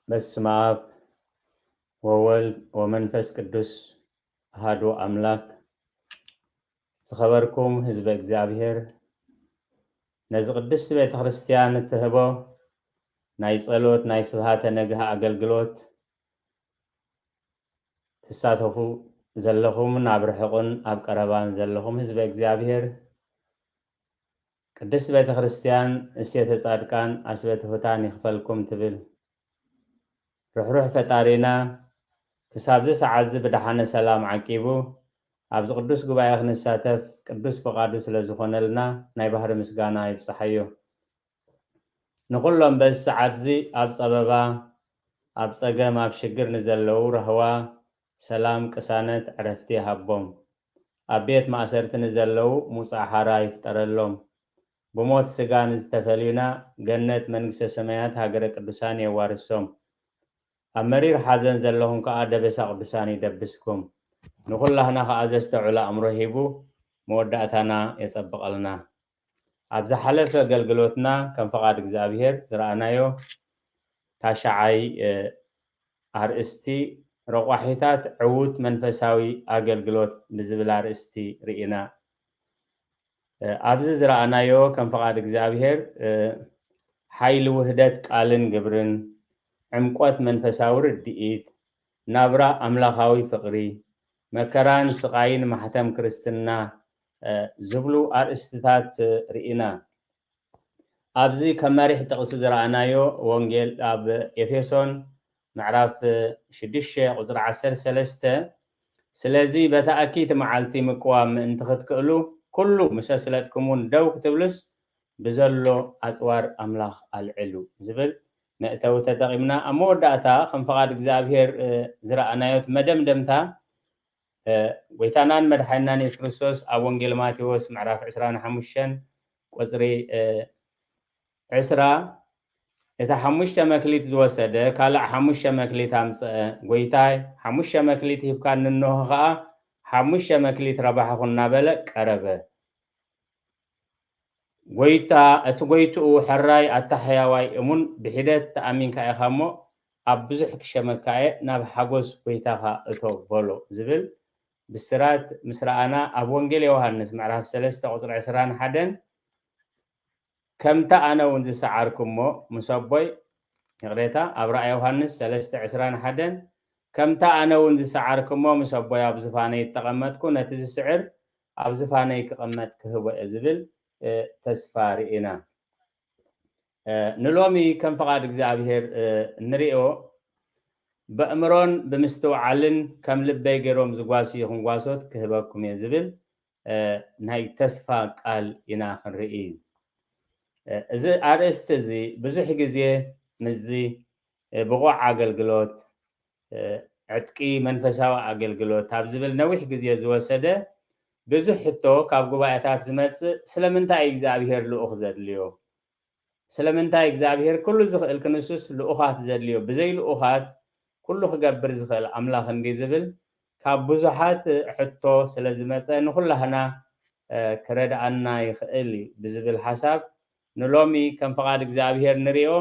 በስመ አብ ወወልድ ወመንፈስ ቅዱስ አሐዱ አምላክ። ዝኸበርኩም ህዝበ እግዚኣብሔር፣ ነዚ ቅድስቲ ቤተ ክርስቲያን እትህቦ ናይ ጸሎት፣ ናይ ስብሃተ ነግህ ኣገልግሎት ትሳተፉ ዘለኹምን ኣብ ርሑቕን ኣብ ቀረባን ዘለኹም ህዝበ እግዚኣብሔር፣ ቅድስት ቤተ ክርስቲያን እሴተ ጻድቃን አስበ ትሑታን ይኽፈልኩም ትብል። ርሕሩሕ ፈጣሪና ክሳብዚ ሰዓትዚ ብደሓነ ሰላም ዓቂቡ ኣብዚ ቅዱስ ጉባኤ ክንሳተፍ ቅዱስ ፍቓዱ ስለ ዝኾነልና ናይ ባህሪ ምስጋና ይብጽሓዮ። ንኹሎም በዚ ሰዓትዚ ኣብ ጸበባ፣ ኣብ ጸገም፣ ኣብ ሽግር ንዘለዉ ራህዋ፣ ሰላም፣ ቅሳነት፣ ዕረፍቲ ይሃቦም። ኣብ ቤት ማእሰርቲ ንዘለዉ ሙጻእ ሓራ ይፍጠረሎም። ብሞት ስጋ ንዝተፈልዩና ገነት መንግስተ ሰማያት ሃገረ ቅዱሳን የዋርሶም። ኣብ መሪር ሓዘን ዘለኹም ከኣ ደበሳ ቅዱሳን ይደብስኩም። ንኹላህና ከኣ ዘስተውዕል ኣእምሮ ሂቡ መወዳእታና የጸብቐልና። ኣብ ዝሓለፈ ኣገልግሎትና ከም ፈቓድ እግዚኣብሔር ዝረኣናዮ ታሽዓይ፣ እ፣ ኣርእስቲ ረቋሒታት ዕዉት መንፈሳዊ ኣገልግሎት ብዝብል ኣርእስቲ ርኢና። እ፣ ኣብዚ ዝረኣናዮ ከም ፈቓድ እግዚኣብሔር፣ እ፣ ሓይሊ ውህደት ቃልን ግብርን፣ ዕምቆት መንፈሳዊ ርድኢት፣ ናብራ ኣምላኻዊ ፍቕሪ፣ መከራን ስቓይን ማሕተም ክርስትና፣ እ፣ ዝብሉ ኣርእስትታት፣ እ፣ ርኢና። ኣብዚ ከም መሪሕ ጥቕሲ ዝረኣናዮ ወንጌል ኣብ ኤፌሶን ምዕራፍ ሽዱሽተ ቁጽሪ ዓሰርተ ሰለስተ፣ ስለዚ በታ ኣኪይቲ መዓልቲ ምቅዋም ምእንቲ ክትክእሉ፣ ኩሉ ምስ ኣስለጥኩምውን ደው ክትብሉስ፣ ብዘሎ ኣጽዋር ኣምላኽ ኣልዕሉ ዝብል መእተዊ ተጠቒምና፣ ኣብ መወዳእታ ከም ፍቓድ እግዚኣብሔር፣ እ፣ ዝረኣናዮ እቲ መደምደምታ፣ እ፣ ጎይታናን መድሓኒናን የሱስ ክርስቶስ ኣብ ወንጌል ማቴዎስ ምዕራፍ ዕስራን ሓሙሽተን ቁጽሪ፣ እ፣ ዕስራ፣ እታ ሓሙሽተ መክሊት ዝወሰደ ካልእ ሓሙሽተ መክሊት ኣምጽአ። ጎይታይ፣ ሓሙሽተ መክሊት ሂብካኒ፣ እንሆ ኸኣ ሓሙሽተ መክሊት ረባሕኹ እናበለ ቀረበ። ጎይታ፣ እቲ ጎይትኡ፣ ሕራይ ኣታ ሕያዋይ እሙን ብሒደት ተኣሚንካ ኢኻ እሞ፣ ኣብ ብዙሕ ክሸመካ እየ፣ ናብ ሓጎስ ጎይታኻ እቶ በሎ ዝብል ብስራት ምስ ረኣና፣ ኣብ ወንጌል ዮሃንስ ምዕራፍ ሰለስተ ቁጽሪ ዕስራን ሓደን፣ ከምታ ኣነ እውን ዝሰዓርኩ እሞ ምስ ኣቦይ፣ ይቕሬታ፣ ኣብ ራእይ ዮሃንስ ሰለስተ ዕስራን ሓደን፣ ከምታ ኣነ እውን ዝሰዓርኩ እሞ ምስ ኣቦይ ኣብ ዝፋነይ እተቐመጥኩ፣ ነቲ ዝስዕር ኣብ ዝፋነይ ክቕመጥ ክህቦ እየ ዝብል፣ እ፣ ተስፋ ርኢና። እ፣ ንሎሚ ከም ፍቓድ እግዚኣብሔር፣ እ፣ እንሪኦ፣ በእምሮን ብምስትውዓልን ከም ልበይ ገይሮም ዝጓስዩ ክንጓሶት ክህበኩም እየ ዝብል፣ እ፣ ናይ ተስፋ ቃል ኢና ክንርኢ። እ፣ እዚ ኣርእስቲ እዚ ብዙሕ ግዜ ምስዚ፣ እ፣ ብቑዕ ኣገልግሎት፣ እ፣ ዕጥቂ መንፈሳዊ ኣገልግሎት ኣብ ዝብል ነዊሕ ግዜ ዝወሰደ ብዙሕ ሕቶ ካብ ጉባኤታት ዝመጽእ፣ ስለምንታይ እግዚኣብሔር ልኡኽ ዘድልዮ? ስለምንታይ እግዚኣብሔር ኩሉ ዝኽእል ክንሱስ ልኡኻት ዘድልዮ? ብዘይ ልኡኻት ኩሉ ክገብር ዝኽእል ኣምላኽ እንዲ ዝብል ካብ ብዙሓት ሕቶ ስለ ዝመጸ ንኹላህና፣ እ፣ ክረድኣና ይኽእል እዩ ብዝብል ሓሳብ ንሎሚ ከም ፍቓድ እግዚኣብሔር ንሪኦ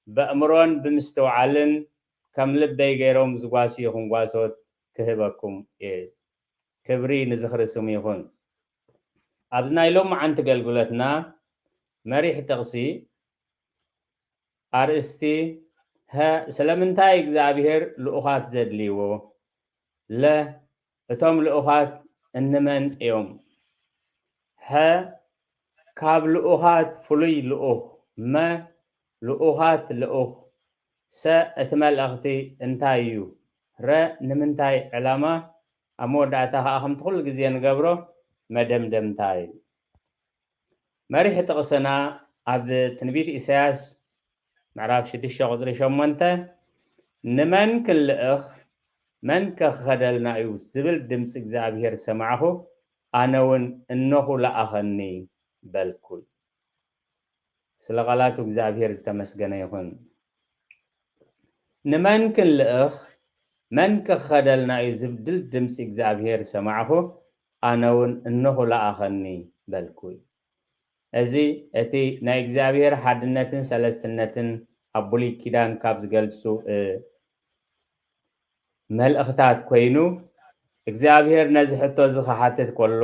በእምሮን ብምስትውዓልን ከም ልበይ ገይሮም ዝጓስዩ ክንጓሶት ክህበኩም እየ። ክብሪ ንዝኽሪ ስሙ ይኹን። ኣብዚ ናይ ሎማዓንቲ ገልግሎትና መሪሕ ጥቕሲ ኣርእስቲ ሀ፣ ስለምንታይ እግዚኣብሔር ልኡኻት ዘድልይዎ? ለ፣ እቶም ልኡኻት እንመን እዮም? ሐ፣ ካብ ልኡኻት ፍሉይ ልኡኽ። መ፣ ልኡኻት ልኡኽ። ሰ፣ እቲ መልእኽቲ እንታይ እዩ? ረ፣ ንምንታይ ዕላማ? ኣብ መወዳእታ ከኣ ከምቲ ኩሉ ግዜ ንገብሮ መደምደምታ እዩ። መሪሕ ጥቕስና ኣብ ትንቢት ኢሳያስ ምዕራፍ ሽዱሽተ ቁጽሪ ሸሞንተ፣ "ንመን ክንልእኽ? መን ከ ክኸደልና እዩ?" ዝብል ድምጺ እግዚኣብሔር ሰማዕኹ፣ ኣነ እውን፣ "እነኹ፣ ለኣኸኒ" በልኩ። ስለ ቃላቱ እግዚኣብሔር ዝተመስገነ ይኹን። "ንመን ክንልእኽ? መን ከ ክኸደልና እዩ?" ዝብል ድምጺ እግዚኣብሔር ሰማዕኹ፣ ኣነ እውን፣ "እነኹ፣ ለኣኸኒ" በልኩ። እዚ እቲ ናይ እግዚኣብሔር ሓድነትን ሰለስትነትን ኣብ ብሉይ ኪዳን ካብ ዝገልጹ መልእኽታት ኮይኑ እግዚኣብሔር ነዚ ሕቶ እዚ ክሓትት ከሎ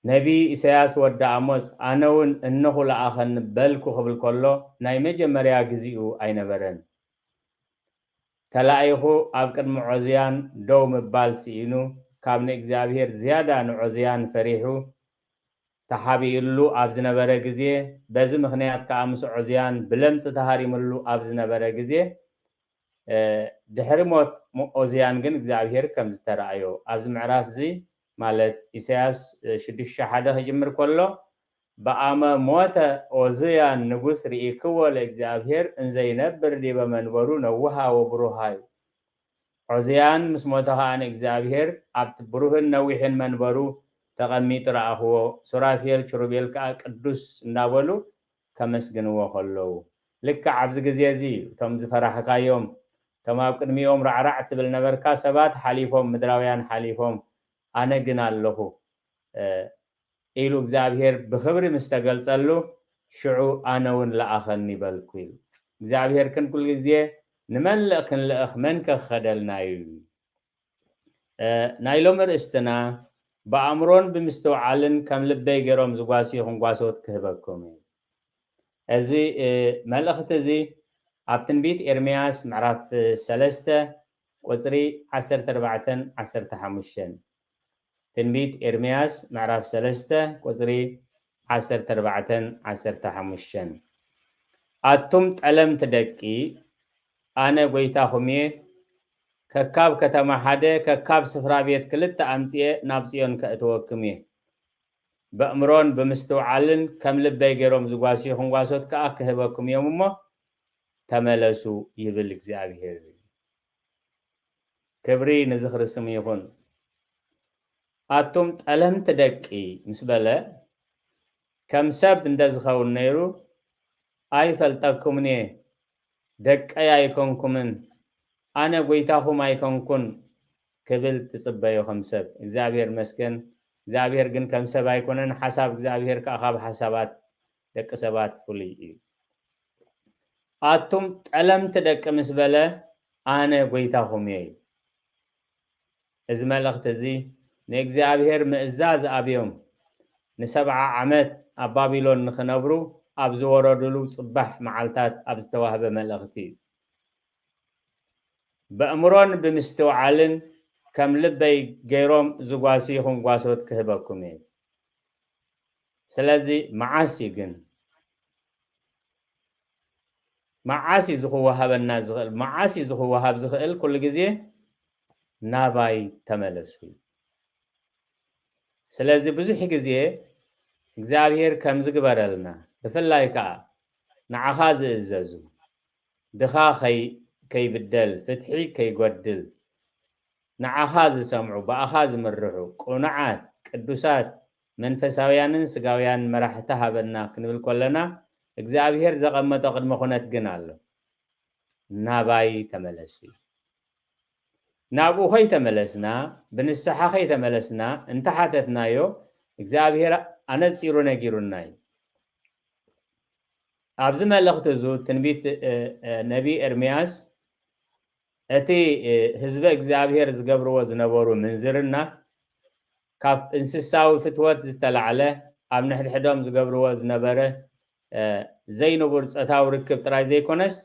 ነቢ ኢሳያስ ወዲ ኣሞጽ ኣነ እውን እንኹ ለኣኸኒ በልኩ ክብል ከሎ ናይ መጀመርያ ግዚኡ ኣይነበረን። ተላኢኹ ኣብ ቅድሚ ዖዝያን ደው ምባል ስኢኑ ካብ ንእግዚኣብሔር ዝያዳ ንዖዝያን ፈሪሑ ተሓቢእሉ ኣብ ዝነበረ ግዜ በዚ ምኽንያት ከኣ ምስ ዖዝያን ብለምጺ ተሃሪምሉ ኣብ ዝነበረ ግዜ ድሕሪ ሞት ኦዝያን ግን እግዚኣብሔር ከም ዝተረኣዮ ኣብዚ ምዕራፍ እዚ ማለት ኢሳያስ ሽዱሽተ ሓደ ክጅምር ከሎ ብኣመ ሞተ ኦዝያን ንጉስ ርኢክዎ ለእግዚኣብሔር እንዘይነብር ዲበ መንበሩ ነውሃ ወብሩሃ እዩ። ዖዝያን ምስ ሞተ ከኣ ንእግዚኣብሔር ኣብቲ ብሩህን ነዊሕን መንበሩ ተቐሚጡ ረኣኽዎ። ሱራፌል ችሩቤል ከኣ ቅዱስ እንዳበሉ ከመስግንዎ ከለዉ ልክዕ ኣብዚ ግዜ እዚ እቶም ዝፈራሕካዮም እቶም ኣብ ቅድሚኦም ራዕራዕ ትብል ነበርካ ሰባት ሓሊፎም ምድራውያን ሓሊፎም ኣነ ግን ኣለኹ ኢሉ እግዚኣብሔር ብኽብሪ ምስ ተገልጸሉ ሽዑ ኣነ እውን ለኣኸኒ በልኩ ኢሉ እግዚኣብሔር ክንኩል ግዜ ንመን ልእ ክንልእኽ መን ከ ክኸደልና እዩ ናይ ሎሚ ርእስትና ብኣእምሮን ብምስትውዓልን ከም ልበይ ገይሮም ዝጓስዩ ክንጓሶት ክህበኩም እዩ። እዚ መልእኽቲ እዚ ኣብ ትንቢት ኤርምያስ ምዕራፍ ሰለስተ ቁፅሪ ዓሰርተ ኣርባዕተን ዓሰርተ ሓሙሽተን ትንቢት ኤርምያስ ምዕራፍ ሰለስተ ቁፅሪ ዓሰርተ ኣርባዕተን ዓሰርተ ሓሙሽተን ኣቱም ጠለምቲ ደቂ ኣነ ጎይታኹም እየ ከካብ ከተማ ሓደ ከካብ ስፍራ ቤት ክልተ ኣምፅኤ ናብ ፅዮን ከእትወክም እየ በእምሮን ብምስትውዓልን ከም ልበይ ገይሮም ዝጓስዩ ክንጓሶት ከዓ ክህበኩም እዮም እሞ ተመለሱ ይብል እግዚኣብሔር። ክብሪ ንዝኽሪ ስሙ ይኹን። ኣቱም ጠለምቲ ደቂ ምስ በለ ከም ሰብ እንተ ዝኸውን ነይሩ ኣይፈልጠኩምን እየ ደቀይ ኣይኮንኩምን ኣነ ጎይታኹም ኣይኮንኩን ክብል ትጽበዮ ከም ሰብ እግዚኣብሔር መስገን እግዚኣብሔር ግን ከም ሰብ ኣይኮነን ሓሳብ እግዚኣብሔር ከዓ ካብ ሓሳባት ደቂ ሰባት ፍሉይ እዩ ኣቱም ጠለምቲ ደቂ ምስ በለ ኣነ ጎይታኹም እየ እዩ እዚ መልእኽቲ እዚ ንእግዚኣብሔር ምእዛዝ ኣብዮም ንሰብዓ ዓመት ኣብ ባቢሎን ንኽነብሩ ኣብ ዝወረዱሉ ጽባሕ መዓልታት ኣብ ዝተዋህበ መልእኽቲ እዩ። በእምሮን ብምስትውዓልን ከም ልበይ ገይሮም ዝጓስዩ ክንጓሶት ክህበኩም እየ። ስለዚ መዓስ እዩ ግን መዓስ እዩ ዝኽወሃበና ዝኽእል መዓስ እዩ ዝኽወሃብ ዝኽእል ኩሉ ግዜ ናባይ ተመለሱ ስለዚ ብዙሕ ግዜ እግዚኣብሔር ከም ዝግበረልና ብፍላይ ከዓ ንዓኻ ዝእዘዙ ድኻ ከይብደል ፍትሒ ከይጎድል ንዓኻ ዝሰምዑ ብኣኻ ዝምርሑ ቅኑዓት ቅዱሳት መንፈሳውያንን ስጋውያን መራሕቲ ሃበና ክንብል ከለና እግዚኣብሔር ዘቐመጦ ቅድመ ኩነት ግን ኣሎ ናባይ ተመለሱ ናብኡ ከይተመለስና ብንስሓ ከይተመለስና እንተሓተትናዮ እግዚኣብሔር ኣነፂሩ ነጊሩና እዩ ኣብዚ መልእኽቲ እዙ ትንቢት ነቢ ኤርምያስ እቲ ህዝበ እግዚኣብሔር ዝገብርዎ ዝነበሩ ምንዝርና ካብ እንስሳዊ ፍትወት ዝተላዕለ ኣብ ንሕድሕዶም ዝገብርዎ ዝነበረ ዘይንቡር ፆታዊ ርክብ ጥራይ ዘይኮነስ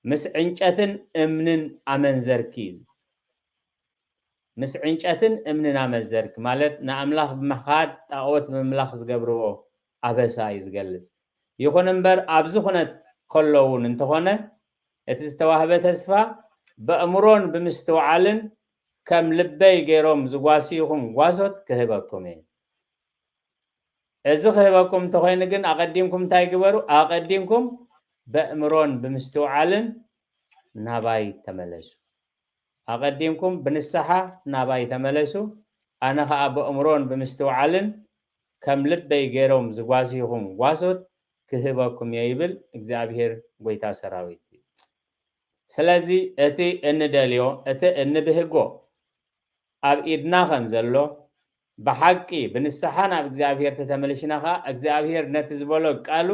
ምስ ዕንጨትን እምንን ኣመንዘርኪ እዩ ምስ ዕንጨትን እምንን ኣመዘርክ ማለት ንኣምላኽ ብምኻድ ጣኦት ምምላኽ ዝገብርዎ ኣበሳ እዩ ዝገልጽ። ይኹን እምበር ኣብዚ ኩነት ከሎ እውን እንተኾነ እቲ ዝተዋህበ ተስፋ በእምሮን ብምስትውዓልን ከም ልበይ ገይሮም ዝጓስይኹም ጓሶት ክህበኩም እየ። እዚ ክህበኩም እንተኾይኑ ግን ኣቐዲምኩም እንታይ ግበሩ? ኣቐዲምኩም በእምሮን ብምስትውዓልን ናባይ ተመለሱ። ኣቐዲምኩም ብንስሓ ናባይ ተመለሱ፣ ኣነ ኸኣ በእምሮን ብምስትውዓልን ከም ልበይ ገይሮም ዝጓስይኹም ጓሶት ክህበኩም እየ ይብል እግዚኣብሔር ጐይታ ሰራዊት። ስለዚ እቲ እንደልዮ፣ እቲ እንብህጎ ኣብ ኢድና ከም ዘሎ ብሓቂ ብንስሓ ናብ እግዚኣብሔር ተተመልሽና ኸዓ እግዚኣብሔር ነቲ ዝበሎ ቃሉ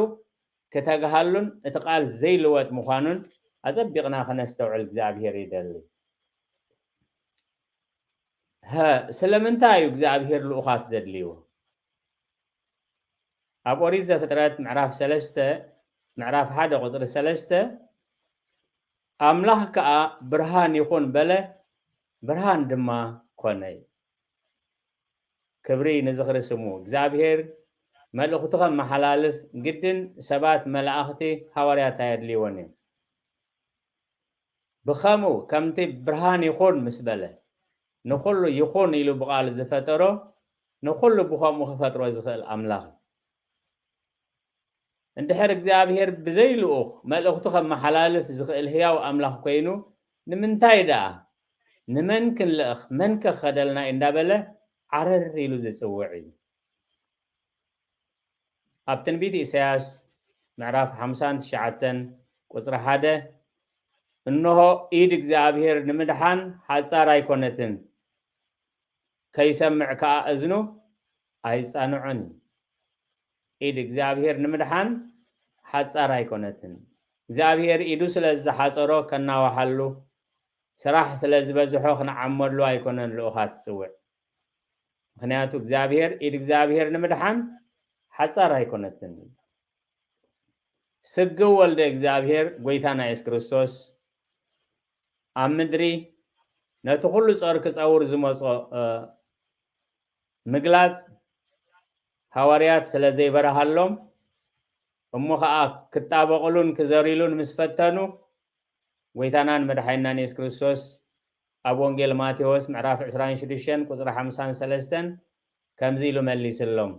ክተግሃሉን እቲ ቃል ዘይልወጥ ምዃኑን ኣጸቢቕና ከነስተውዕል እግዚኣብሔር ይደሊ። ስለምንታይ እዩ እግዚኣብሔር ልኡኻት ዘድልይዎ? ኣብ ኦሪት ዘፍጥረት ምዕራፍ ሰለስተ ምዕራፍ ሓደ ቁፅሪ ሰለስተ ኣምላኽ ከዓ ብርሃን ይኹን በለ፣ ብርሃን ድማ ኮነ። ክብሪ ንዝኽሪ ስሙ። እግዚኣብሔር መልእኽቱ ከመሓላልፍ ግድን ሰባት መላእኽቲ ሃዋርያት ኣየድልይዎን እዮም። ብኸምኡ ከምቲ ብርሃን ይኹን ምስ በለ ንኹሉ ይኹን ኢሉ ብቓሉ ዝፈጠሮ ንኹሉ ብኸምኡ ክፈጥሮ ዝኽእል ኣምላኽ እዩ። እንድሕር እግዚኣብሔር ብዘይ ልኡኽ መልእኽቱ ከመሓላልፍ ዝኽእል ህያው ኣምላኽ ኮይኑ ንምንታይ ደኣ ንመን ክንልእኽ መን ከኸደልና እዩ እንዳበለ ዓረር ኢሉ ዝጽውዕ እዩ። ኣብ ትንቢት ኢሳያስ ምዕራፍ ሓምሳን ትሽዓተን ቁፅሪ ሓደ እንሆ ኢድ እግዚኣብሔር ንምድሓን ሓፃር ኣይኮነትን፣ ከይሰምዕ ከዓ እዝኑ ኣይፃንዖን እዩ። ኢድ እግዚኣብሔር ንምድሓን ሓፃር ኣይኮነትን። እግዚኣብሔር ኢዱ ስለ ዝሓፀሮ ከናዋሓሉ ስራሕ ስለ ዝበዝሖ ክንዓመሉ ኣይኮነን ልኡኻት ዝፅውዕ። ምኽንያቱ እግዚኣብሔር ኢድ እግዚኣብሔር ንምድሓን ሓፃር ኣይኮነትን። ስግው ወልደ እግዚኣብሔር ጎይታና የሱስ ክርስቶስ ኣብ ምድሪ ነቲ ኩሉ ጾር ክጸውር ዝመጾ ምግላጽ ሃዋርያት ስለ ዘይበረሃሎም እሞ ኸኣ ክጣበቕሉን ክዘሪሉን ምስ ፈተኑ ጎይታናን መድሓይናን የሱስ ክርስቶስ ኣብ ወንጌል ማቴዎስ ምዕራፍ ዕስራን ሽዱሽተን ቁጽሪ ሓምሳን ሰለስተን ከምዚ ኢሉ መሊስሎም፣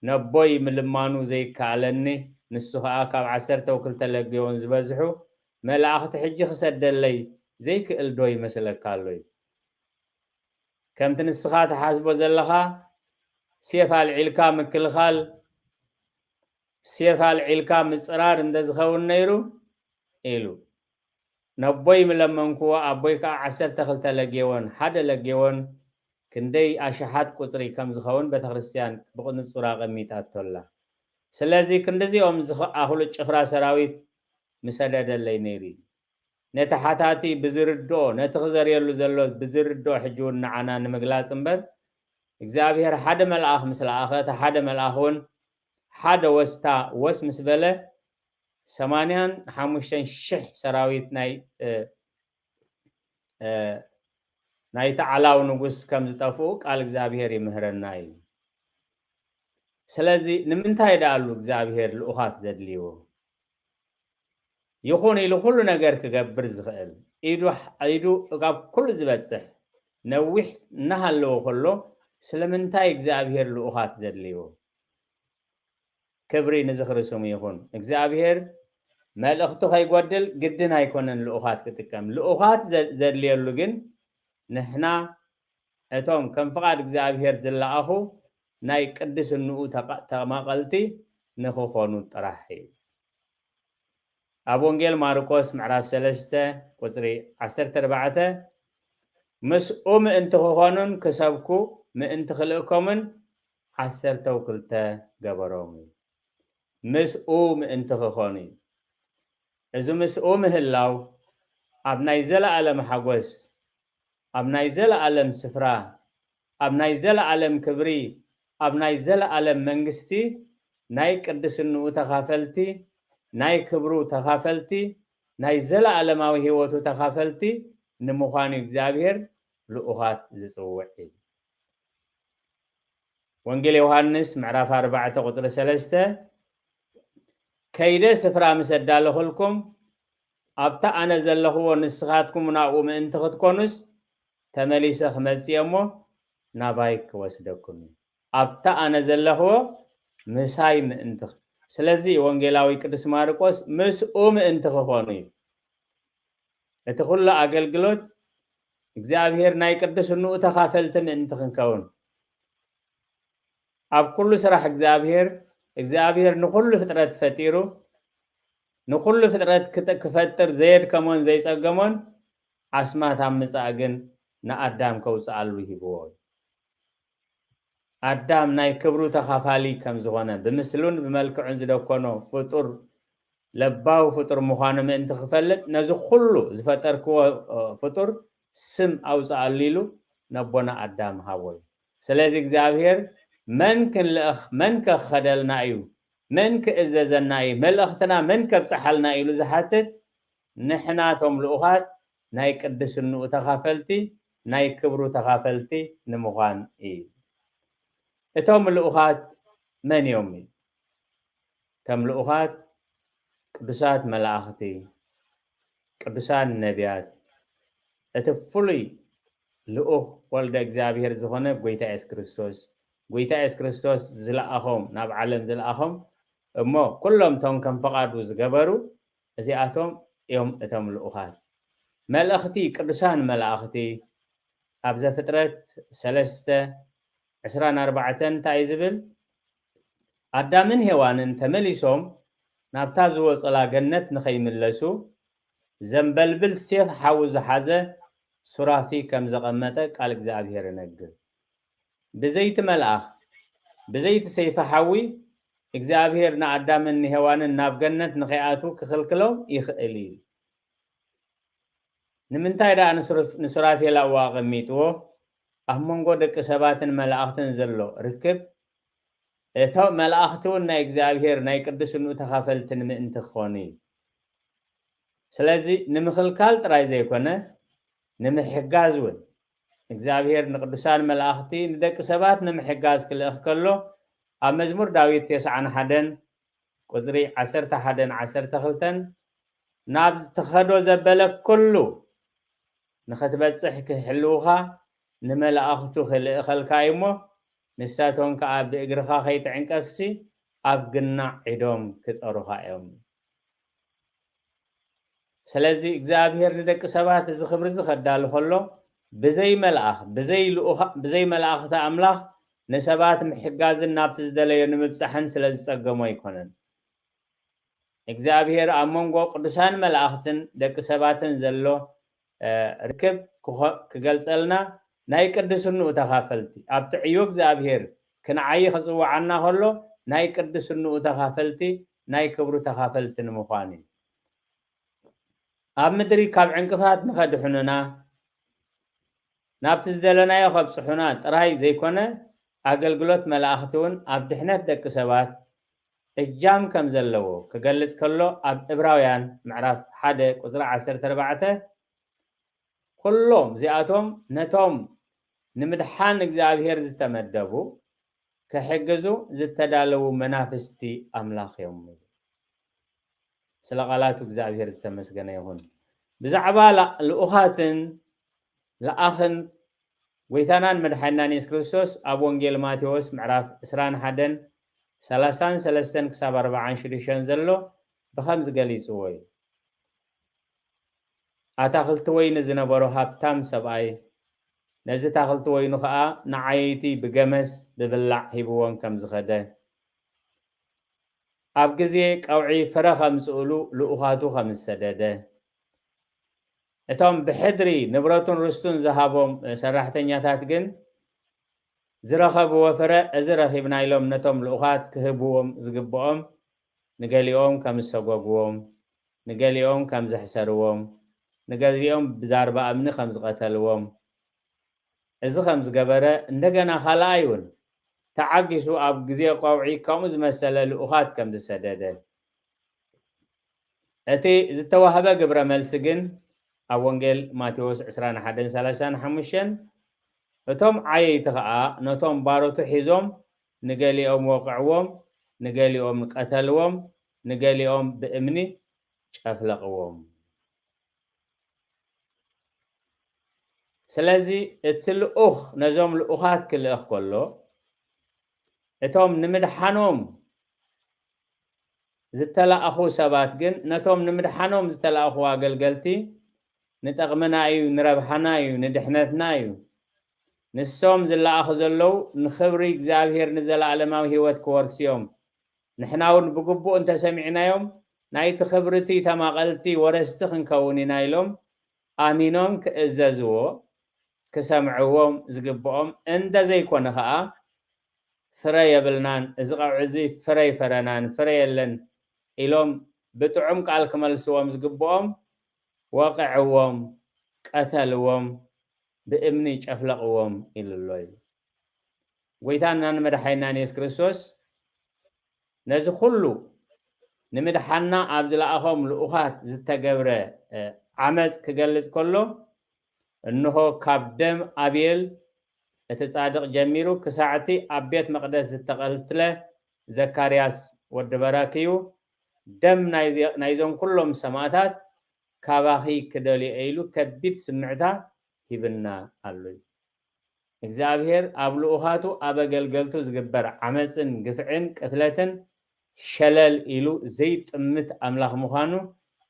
ነቦይ ምልማኑ ዘይከኣለኒ፣ ንሱ ኸኣ ካብ ዓሰርተው ክልተ ለግዮን ዝበዝሑ መላእኽቲ ሕጂ ክሰደለይ ዘይክእል ዶ ይመስለካ ኣሎ? ከምቲ ንስኻ ትሓስቦ ዘለኻ ሴፍ ኣልዒልካ ምክልኻል፣ ሴፍ ኣልዒልካ ምጽራር እንተዝኸውን ነይሩ ኢሉ። ነቦይ ምለመንክዎ ኣቦይ ከዓ ዓሰርተ ክልተ ለጌዎን ሓደ ለጌዎን ክንደይ ኣሽሓት ቁፅሪ ከም ዝኸውን ቤተክርስትያን ብቕንጹር ኣቐሚጣቶ ኣላ። ስለዚ ክንድዚኦም ዝኣኽሉ ጭፍራ ሰራዊት ምሰደደለይ ነይሩ እዩ። ነቲ ሓታቲ ብዝርድኦ ነቲ ክዘርየሉ ዘሎ ብዝርድኦ ሕጂ እውን ንዓና ንምግላፅ እምበር እግዚኣብሔር ሓደ መልኣኽ ምስ ለኣኸ እቲ ሓደ መልኣኽ እውን ሓደ ወስታ ወስ ምስ በለ ሰማንያን ሓሙሽተን ሽሕ ሰራዊት ናይ ናይቲ ዓላው ንጉስ ከም ዝጠፍኡ ቃል እግዚኣብሔር ይምህረና እዩ። ስለዚ ንምንታይ ደኣሉ እግዚኣብሔር ልኡኻት ዘድልይዎ? ይኹን ኢሉ ኩሉ ነገር ክገብር ዝኽእል ኢዱ ኢዱ ካብ ኩሉ ዝበፅሕ ነዊሕ እናሃለወ ከሎ ስለምንታይ እግዚኣብሔር ልኡኻት ዘድልይዎ? ክብሪ ንዝኽሪ ስሙ ይኹን። እግዚኣብሔር መልእኽቱ ከይጎድል ግድን ኣይኮነን ልኡኻት ክጥቀም። ልኡኻት ዘድልየሉ ግን ንሕና እቶም ከም ፍቓድ እግዚኣብሔር ዝለኣኹ ናይ ቅድስንኡ ተማቐልቲ ንኽኾኑ ጥራሕ እዩ። ኣብ ወንጌል ማርቆስ ምዕራፍ ሰለስተ ቁፅሪ ዓሰርተ ኣርባዕተ ምስኡ ምእንቲ ክኾኑን ክሰብኩ ምእንቲ ክልእኮምን ዓሰርተው ክልተ ገበሮም እዩ። ምስኡ ምእንቲ ክኾኑ እዩ። እዚ ምስኡ ምህላው ኣብ ናይ ዘለኣለም ሓጎስ፣ ኣብ ናይ ዘለኣለም ስፍራ፣ ኣብ ናይ ዘለኣለም ክብሪ፣ ኣብ ናይ ዘለኣለም መንግስቲ ናይ ቅድስንኡ ተኻፈልቲ፣ ናይ ክብሩ ተኻፈልቲ፣ ናይ ዘለኣለማዊ ህይወቱ ተኻፈልቲ ንምዃኑ እግዚኣብሔር ልኡኻት ዝጽውዕ እዩ። ወንጌል ዮሃንስ ምዕራፍ ኣርባዕተ ቁፅሪ ሰለስተ ከይደ ስፍራ ምስ ኣዳለኹልኩም ኣብታ ኣነ ዘለኽዎ ንስኻትኩም ናብኡ ምእንቲ ክትኮኑስ ተመሊሰ ክመፅእ እሞ ናባይ ክወስደኩም እዩ። ኣብታ ኣነ ዘለኽዎ ምሳይ ምእንቲ ስለዚ ወንጌላዊ ቅዱስ ማርቆስ ምስኡ ምእንቲ ክኾኑ እዩ። እቲ ኩሉ ኣገልግሎት እግዚኣብሔር ናይ ቅድስንኡ ተኻፈልቲ ምእንቲ ክንከውን ኣብ ኩሉ ስራሕ እግዚኣብሔር እግዚኣብሔር ንኩሉ ፍጥረት ፈጢሩ ንኩሉ ፍጥረት ክፈጥር ዘየድከሞን ዘይጸገሞን ኣስማት ኣብ ምጻእ ግን ንኣዳም ከውፅኣሉ ሂብዎ እዩ። ኣዳም ናይ ክብሩ ተኻፋሊ ከም ዝኾነ፣ ብምስሉን ብመልክዑን ዝደኮኖ ፍጡር፣ ለባዊ ፍጡር ምዃኑ ምእንቲ ክፈልጥ፣ ነዚ ኩሉ ዝፈጠርክዎ ፍጡር ስም ኣውፅኣሉ ኢሉ ነቦና ኣዳም ሃቦ እዩ። ስለዚ እግዚኣብሔር መን ክንልእኽ፣ መን ከኸደልና እዩ፣ መን ክእዘዘና እዩ፣ መልእኽትና መን ከብፅሓልና ኢሉ ዝሓትት፣ ንሕና እቶም ልኡኻት ናይ ቅድስንኡ ተኻፈልቲ፣ ናይ ክብሩ ተኻፈልቲ ንምዃን እዩ። እቶም ልኡኻት መን እዮም? እቶም ልኡኻት ቅዱሳት መላእኽቲ፣ ቅዱሳን ነቢያት፣ እቲ ፍሉይ ልኡኽ ወልደ እግዚኣብሔር ዝኾነ ጎይታ የሱስ ክርስቶስ፣ ጎይታ የሱስ ክርስቶስ ዝለኣኾም፣ ናብ ዓለም ዝለኣኾም እሞ ኩሎም እቶም ከም ፈቓዱ ዝገበሩ እዚኣቶም እዮም እቶም ልኡኻት። መልእኽቲ ቅዱሳን መላእኽቲ ኣብ ዘፍጥረት ሰለስተ ዕስራን ኣርባዕተን እንታይ እዩ ዝብል? ኣዳምን ሄዋንን ተመሊሶም ናብታ ዝወፁላ ገነት ንኸይምለሱ ዘንበልብል ሴፍ ሓዊ ዝሓዘ ሱራፊ ከም ዘቐመጠ ቃል እግዚኣብሔር ይነግር። ብዘይቲ መልኣኽ፣ ብዘይቲ ሰይፊ ሓዊ እግዚኣብሔር ንኣዳምን ንሄዋንን ናብ ገነት ንኸይኣትዉ ክኽልክሎም ይኽእል እዩ። ንምንታይ ደኣ ንሱራፌል ኣብኡ ኣቐሚጥዎ? ኣብ መንጎ ደቂ ሰባትን መላእኽትን ዘሎ ርክብ፣ እቶም መላእኽቲ እውን ናይ እግዚኣብሔር ናይ ቅድስንኡ ተኻፈልቲ ንምእንቲ ክኾኑ እዩ። ስለዚ ንምኽልካል ጥራይ ዘይኮነ ንምሕጋዝ እውን እግዚኣብሔር ንቅዱሳን መላእኽቲ ንደቂ ሰባት ንምሕጋዝ ክልእኽ ከሎ ኣብ መዝሙር ዳዊት ተስዓን ሓደን ቁፅሪ ዓሰርተ ሓደን ዓሰርተ ክልተን ናብ ዝተኸዶ ዘበለ ኩሉ ንኽትበፅሕ ክሕልውኻ ንመላእኽቱ ክልእኸልካ እዩ እሞ ንሳቶም ከዓ ብእግርኻ ከይትዕንቀፍሲ ኣብ ግናዕ ኢዶም ክፀሩኻ እዮም። ስለዚ እግዚኣብሔር ንደቂ ሰባት እዚ ክብሪ እዚ ከዳሉ ከሎ ብዘይ መልኣኽ ብዘይ ልኡኻ ብዘይ መላእኽቲ ኣምላኽ ንሰባት ምሕጋዝን ናብቲ ዝደለዮ ንምብፃሕን ስለ ዝፀገሞ ኣይኮነን። እግዚኣብሔር ኣብ መንጎ ቅዱሳን መላእኽትን ደቂ ሰባትን ዘሎ ርክብ ክገልጸልና ናይ ቅድስንኡ ተኻፈልቲ ኣብቲ ዕዮ እግዚኣብሔር ክንዓይ ክጽውዓና ከሎ ናይ ቅድስንኡ ተኻፈልቲ ናይ ክብሩ ተኻፈልቲ ንምዃን እዩ። ኣብ ምድሪ ካብ ዕንቅፋት ንኸድሕኑና ናብቲ ዝደለናዮ ከብጽሑና ጥራይ ዘይኮነ ኣገልግሎት መላእኽቲ እውን ኣብ ድሕነት ደቂ ሰባት እጃም ከም ዘለዎ ክገልጽ ከሎ ኣብ ዕብራውያን ምዕራፍ ሓደ ቁጽሪ ዓሰርተ ኣርባዕተ ኩሎም እዚኣቶም ነቶም ንምድሓን እግዚኣብሔር ዝተመደቡ ክሕግዙ ዝተዳለዉ መናፍስቲ ኣምላኽ እዮም። ስለ ቃላቱ እግዚኣብሔር ዝተመስገነ ይኹን። ብዛዕባ ልኡኻትን ለኣኽን ጎይታናን መድሓኒናን የሱስ ክርስቶስ ኣብ ወንጌል ማቴዎስ ምዕራፍ ዕስራን ሓደን ሰላሳን ሰለስተን ክሳብ ኣርባዓን ሽዱሽተን ዘሎ ብኸምዚ ገሊጽዎ እዩ። ኣታኽልቲ ወይኒ ዝነበሮ ሃብታም ሰብኣይ ነዚ ታኽልቲ ወይኑ ኸኣ ንዓየይቲ ብገመስ ብብላዕ ሂብዎም ከም ዝኸደ፣ ኣብ ግዜ ቀውዒ ፍረ ኸምጽእሉ ልኡኻቱ ኸም ዝሰደደ፣ እቶም ብሕድሪ ንብረቱን ርስቱን ዝሃቦም ሰራሕተኛታት ግን ዝረኸብዎ ፍረ እዚ ረኺብና ኢሎም ነቶም ልኡኻት ክህብዎም ዝግብኦም ንገሊኦም ከም ዝሰጎግዎም፣ ንገሊኦም ከም ዘሕሰርዎም፣ ንገሊኦም ብዛርባ እምኒ ከም ዝቐተልዎም፣ እዚ ከም ዝገበረ እንደገና ካልኣይ እውን ተዓጊሱ ኣብ ግዜ ቀውዒ ከምኡ ዝመሰለ ልኡኻት ከም ዝሰደደ እቲ ዝተዋህበ ግብረ መልሲ ግን ኣብ ወንጌል ማቴዎስ ዕስራን ሓደን ሰላሳን ሓሙሽተን እቶም ዓየይቲ ኸዓ ነቶም ባሮቱ ሒዞም ንገሊኦም ወቕዕዎም፣ ንገሊኦም ቀተልዎም፣ ንገሊኦም ብእምኒ ጨፍለቕዎም። ስለዚ እቲ ልኡኽ ነዞም ልኡኻት ክልእኽ ከሎ እቶም ንምድሓኖም ዝተላእኹ ሰባት ግን ነቶም ንምድሓኖም ዝተላእኹ ኣገልገልቲ ንጠቕምና እዩ፣ ንረብሓና እዩ፣ ንድሕነትና እዩ። ንሶም ዝለኣኹ ዘለዉ ንኽብሪ እግዚኣብሔር ንዘለኣለማዊ ህይወት ክወርሱ እዮም። ንሕና እውን ብግቡእ እንተሰሚዕናዮም ናይቲ ክብሪ እቲ ተማቐልቲ ወረስቲ ክንከውን ኢና ኢሎም ኣሚኖም ክእዘዝዎ ክሰምዕዎም ዝግብኦም እንተዘይኮነ ኸዓ ፍረ የብልናን፣ እዚ ቀውዒ እዚ ፍረ ይፈረናን፣ ፍረ የለን ኢሎም ብጥዑም ቃል ክመልስዎም ዝግብኦም ወቕዕዎም፣ ቀተልዎም፣ ብእምኒ ጨፍለቕዎም ኢሉ ኣሎ ኢሉ። ጎይታናን መድሓይናን የሱስ ክርስቶስ ነዚ ኩሉ ንምድሓና ኣብ ዝለኣኾም ልኡኻት ዝተገብረ ዓመፅ ክገልፅ ከሎ፣ እንሆ ካብ ደም ኣቤል እቲ ፃድቕ ጀሚሩ ክሳዕቲ ኣብ ቤት መቕደስ ዝተቐትለ ዘካርያስ ወዲ በራክዩ ደም ናይዞም ኩሎም ሰማእታት ካባኺ ክደልዮ ኢሉ ከቢድ ስምዕታ ሂብና ኣሎ። እግዚኣብሔር ኣብ ልኡኻቱ ኣብ ኣገልገልቱ ዝግበር ዓመፅን ግፍዕን ቅትለትን ሸለል ኢሉ ዘይጥምት ኣምላኽ ምዃኑ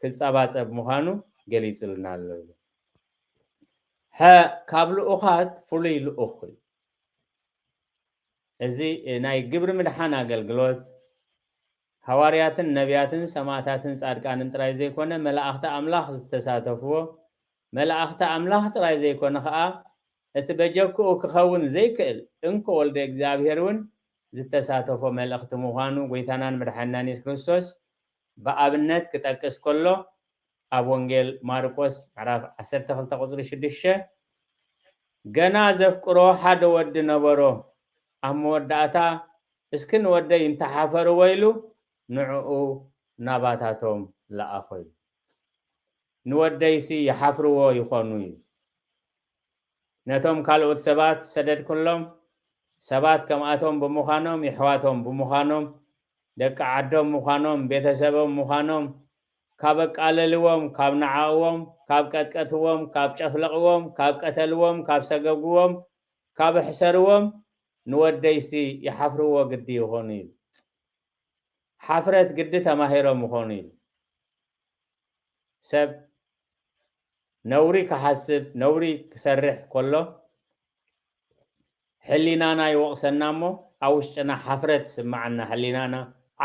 ክፀባፀብ ምዃኑ ገሊፁልና ኣሎ። ሐ ካብ ልኡኻት ፍሉይ ልኡኽ እዩ። እዚ ናይ ግብሪ ምድሓን ኣገልግሎት ሃዋርያትን ነቢያትን ሰማእታትን ፃድቃንን ጥራይ ዘይኮነ መላእኽቲ ኣምላኽ ዝተሳተፍዎ፣ መላእኽቲ ኣምላኽ ጥራይ ዘይኮነ ኸዓ እቲ በጀክኡ ክኸውን ዘይክእል እንኮ ወልደ እግዚኣብሔር እውን ዝተሳተፎ መልእኽቲ ምዃኑ ጎይታናን መድሓኒናን የሱስ ክርስቶስ ብኣብነት ክጠቅስ ከሎ ኣብ ወንጌል ማርቆስ ምዕራፍ ዓሰርተ ክልተ ቁፅሪ ሽዱሽተ ገና ዘፍቅሮ ሓደ ወዲ ነበሮ፣ ኣብ መወዳእታ እስኪ ንወደይ እንተሓፈርዎ ኢሉ ንዕኡ ናባታቶም ለኣኾ እዩ። ንወደይሲ ይሓፍርዎ ይኾኑ እዩ። ነቶም ካልኦት ሰባት ሰደድኩሎም፣ ሰባት ከምኣቶም ብምዃኖም፣ የሕዋቶም ብምዃኖም፣ ደቂ ዓዶም ምዃኖም፣ ቤተሰቦም ምዃኖም፣ ካብ ኣቃለልዎም፣ ካብ ነዓቕዎም፣ ካብ ቀጥቀትዎም፣ ካብ ጨፍለቕዎም፣ ካብ ቀተልዎም፣ ካብ ሰገግዎም፣ ካብ ኣሕሰርዎም፣ ንወደይሲ ይሓፍርዎ ግዲ ይኾኑ እዩ። ሓፍረት ግዲ ተማሂሮም ይኾኑ እዩ። ሰብ ነውሪ ክሓስብ፣ ነውሪ ክሰርሕ ከሎ ሕሊናና ይወቕሰና እሞ ኣብ ውሽጥና ሓፍረት ይስምዓና፣ ሕሊናና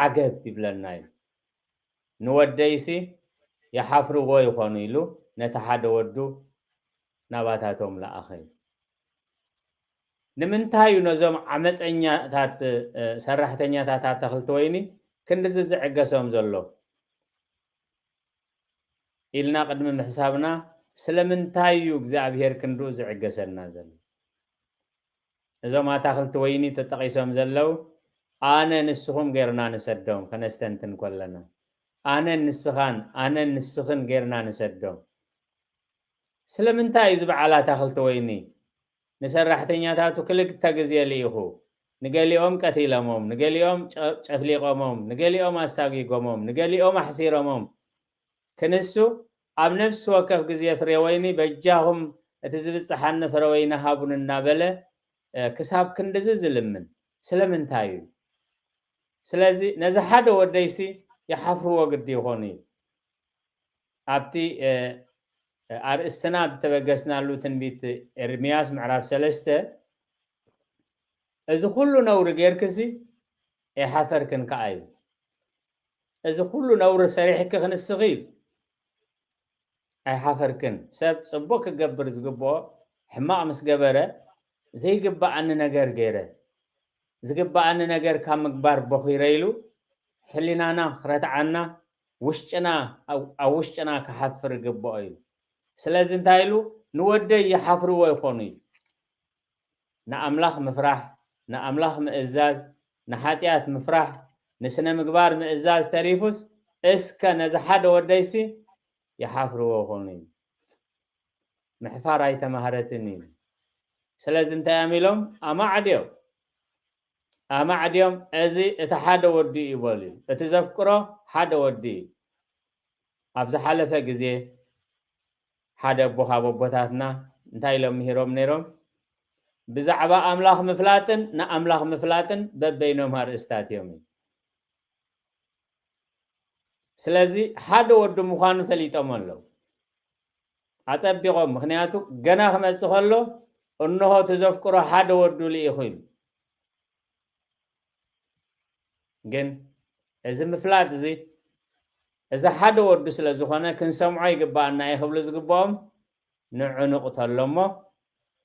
ዓገብ ይብለና እዩ። ንወደይሲ ይሓፍርዎ ይኾኑ ኢሉ ነቲ ሓደ ወዱ ናባታቶም ለኣኸ እዩ። ንምንታይ እዩ ነዞም ዓመፀኛታት ሰራሕተኛታት ኣታኽልቲ ወይኒ ክንድዚ ዝዕገሶም ዘሎ ኢልና ቅድሚ ምሕሳብና ስለምንታይ እዩ እግዚኣብሔር ክንድኡ ዝዕገሰና ዘሎ? እዞም ኣታኽልቲ ወይኒ ተጠቒሶም ዘለዉ ኣነ ንስኹም ጌርና ንሰዶም ከነስተንትን ከለና፣ ኣነን ንስኻን ኣነን ንስኽን ጌርና ንሰዶም። ስለምንታይ እዩ ዝበዓል ኣታኽልቲ ወይኒ ንሰራሕተኛታቱ ክልተ ግዜ ልኢኹ? ንገሊኦም ቀቲሎሞም፣ ንገሊኦም ጨፍሊቆሞም፣ ንገሊኦም ኣሳጊጎሞም፣ ንገሊኦም ኣሕሲሮሞም። ክንሱ ኣብ ነፍሲ ወከፍ ግዜ ፍሬ ወይኒ በጃኹም እቲ ዝብፅሓኒ ፍረ ወይኒ ሃቡን እናበለ ክሳብ ክንድዚ ዝልምን ስለምንታይ እዩ? ስለዚ ነዚ ሓደ ወደይሲ ይሓፍርዎ ግዲ ይኾኑ እዩ። ኣብቲ ኣርእስትና ዝተበገስናሉ ትንቢት ኤርምያስ ምዕራፍ ሰለስተ እዚ ኩሉ ነውሪ ጌርክሲ ኣይሓፈርክን ከኣ እዩ። እዚ ኩሉ ነውሪ ሰሪሕኪ ክንስኺ ኣይሓፈርክን። ሰብ ጽቡቕ ክገብር ዝግብኦ ሕማቕ ምስ ገበረ ዘይግብኣኒ ነገር ገይረ፣ ዝግብኣኒ ነገር ካብ ምግባር ቦኺረ ኢሉ ሕሊናና ክረትዓና ውሽጥና ኣብ ውሽጥና ክሓፍር ይግብኦ እዩ። ስለዚ እንታይ ኢሉ ንወደይ ይሓፍርዎ ይኾኑ እዩ። ንኣምላኽ ምፍራሕ፣ ንኣምላኽ ምእዛዝ፣ ንሓጢኣት ምፍራሕ፣ ንስነ ምግባር ምእዛዝ ተሪፉስ እስከ ነዚ ሓደ ወደይሲ ይሓፍርዎ ይኾኑ እዩ። ምሕፋር ኣይተማህረትን እዩ። ስለዚ እንታይ እዮም ኢሎም ኣማዕድዮም ኣማዕድዮም እዚ እቲ ሓደ ወዲ እዩ በሉ። እቲ ዘፍቅሮ ሓደ ወዲ እዩ። ኣብ ዝሓለፈ ግዜ ሓደ ኣቦ ካብ ኣቦታትና እንታይ ኢሎም ምሂሮም ነይሮም? ብዛዕባ ኣምላኽ ምፍላጥን ንኣምላኽ ምፍላጥን በበይኖም ኣርእስታት እዮም። ስለዚ ሓደ ወዲ ምዃኑ ፈሊጦም ኣለዉ ኣጸቢቖም። ምኽንያቱ ገና ክመጽእ ከሎ እንሆ እቲ ዘፍቅሮ ሓደ ወዱ ልኢኹ ኢሉ። ግን እዚ ምፍላጥ እዚ እዚ ሓደ ወዱ ስለ ዝኾነ ክንሰምዖ ይግባኣና እዩ ክብሉ ዝግብኦም ንዑ ንቕተሎ እሞ